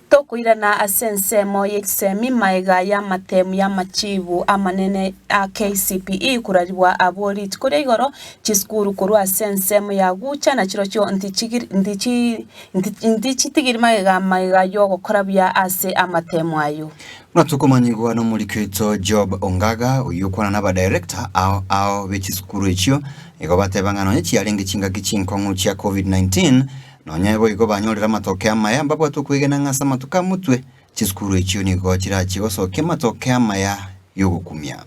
Tokoirana ase ensemo ye chisemi magega y'amatemu y'amachibu amanene a KCPE korarigwa abwo rituko ria igoro, chisukuru korwa ase ensemo ya Gucha na chirochio ntichitigiri magega magega y'ogokora buya ase amatemu ayio. Buna tokomanyigwa nomoriki oito Job Ongaga, oyio okwana nabadirector ao ao be chisukuru echio, igo bateba ng'a nonye chiarenge chingaki chinkong'u chia Covid-19, Nonya boigo banyorire amatoke amaya, mbabwate okwegena ng'a ase amatuko a motwe chisukuru echio nigo chirachie gosokia amatoke amaya y'ogokumia.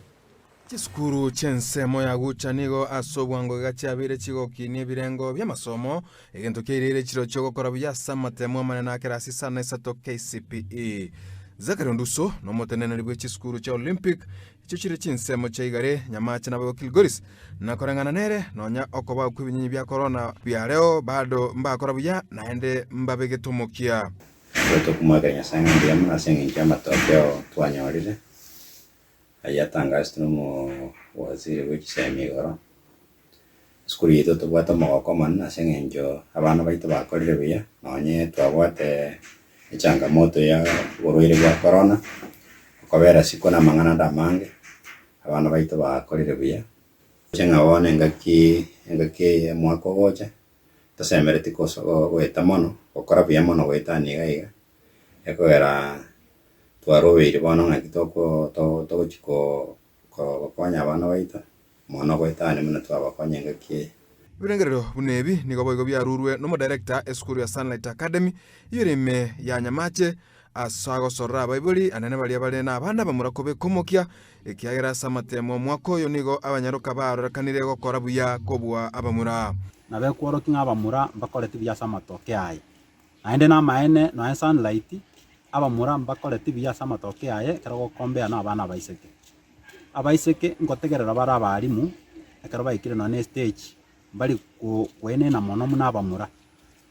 Chisukuru chi'ensemo ya Gucha nigo ase obwango iga chiabeire chigokinia ebirengo bi'amasomo, egento kiaireire chirochio gokora buya ase amatemo amanene a kerasi isano na isato KCPE. Zachary Onduso nomoteneneri bwe chisukuru chia Olympic Echio chire chinsemo chia igare, Nyamache naboigo Kilgoris, na koreng'ana nere, nonya okobao kw'ebinyinyi bia korona biareo bado mbakora buya, naende mbabegete omokia. Nigo tokomoakera Nyasae ng'a mbuya mono ase engencho y'amatokeo twanyorire, ayio atangasetwe nomowaziri bwe chisemi igoro. Esukuru yaito tobwate omogoko omonene ase eng'encho abana baito bakorire buya, nonye twabwate echangamoto ya oborwaire bwa corona, okobera isiko na amang'ana ande amange, abana baito bakorire buya. Inche ng'a bono engaki engaki eye omwaka ogocha, tosemereti koso goeta mono, gokora buya mono goetania iga iga, ekogera twarobeire bono ng'aki toko to togochi ko gokonya abana baito. Mono goetania buna twabakonya engaki eye. Ebirengererio buna ebi nigo boigo biarurwe nomodirector esukuru ya Sunlight Academy eyio ere ime ya Nyamache ase agosorora abaibori anene baria bare nabana bamura kobeka omokia ekiagera ase amatemo omwaka oyo nigo abanyaroka barorekanire gokora buya kobua abamura. Nabo ekworokia ng'a abamura mbakoreti buya ase amatoke aye. Naende namaene nonya Sunlight, abamura mbakoreti buya ase amatoke aye ekero ogokombea na abana abaiseke. Abaiseke ngotegerera bare abalimu ekero baikire nonya na estage, mbari koenena mono buna abamura.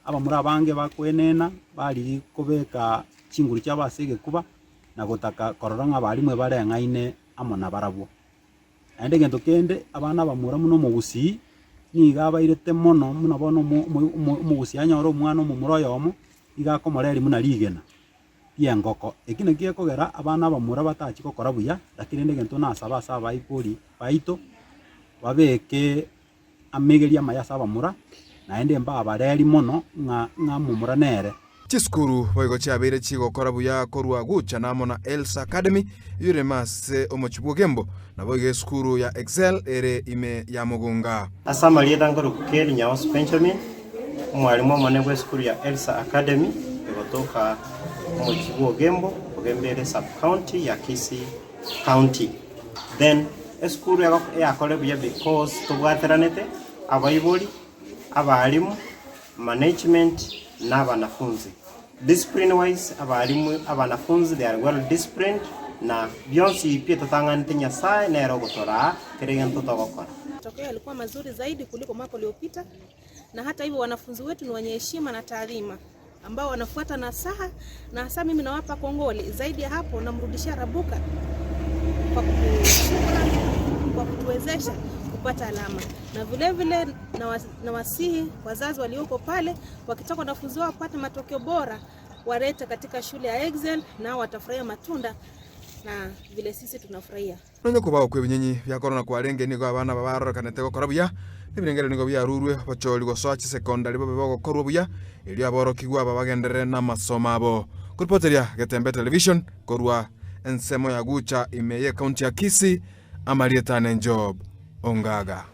Abamura abange bakoenena barigia kobeka chinguru chiabo ase egekuba na gotaka korora ng'a abalimu ebareng'aine amo nabarabwo. Naende egento kende, abana abamura buna omogusii, nigo abairete mono buna bono omo omo omogusii anyore omwana omomura oyomo, nigo akomoreria buna rigena. ri'engoko. Eki nakio gekogera abana abamura batachia gokora buya, lakini rende egento nasaba ase abaibori baito, babeke amegerio amaya ase abamura, naende mbabareri mono ng'a ng'a omomura nere. Chisukuru boigo chiabeire chigokora buya korwa Gucha na amo na Elsa Academy eyio ere ime ase omochie bw'Ogembo, naboigo esukuru ya Excel ere ime ya Mugunga. Ase amarieta nkorokwa Kelly Nyaosi Benjamin, Omwalimu omonene bw'esukuru ya Elsa Academy egotoka omochie bw'Ogembo, Ogembo ere sub-county ya Kisii County. Then esukuru eyakore buya because tobwateranete abaibori, abalimu, management na abanafunzi. Discipline wise abalimu, abanafunzi they are well disciplined na bionsi pi totang'anete Nyasaye nere ogotoraa kera egento togokora. Matokeo yalikuwa mazuri zaidi kuliko mwaka uliopita na hata hivyo wanafunzi wetu ni wenye heshima na taadhima ambao wanafuata nasaha na hasa mimi nawapa kongole. Zaidi ya hapo, namrudishia Rabuka kwa kushukran kwa kutuwezesha kupata alama, na vile vile nawasihi wazazi walioko pale wakitaka wanafunzi wao wapate matokeo bora warete katika shule ya Excel, nao watafurahia matunda na vile sisi tunafurahia. Nonya okobao kw'ebinyinyi bia korona kwarenge nigo abana aba barorekanete gokora buya, na ebirengererio nigo biarurwe bachori gosoa chisekondari babe bogokorwa buya, erio aborokigwa aba bagenderere namasomo abo. Koripoteria Getembe Television korwa ensemo ya Gucha ime y'ecounty ya Kisii, amarieta ane Job Ongaga.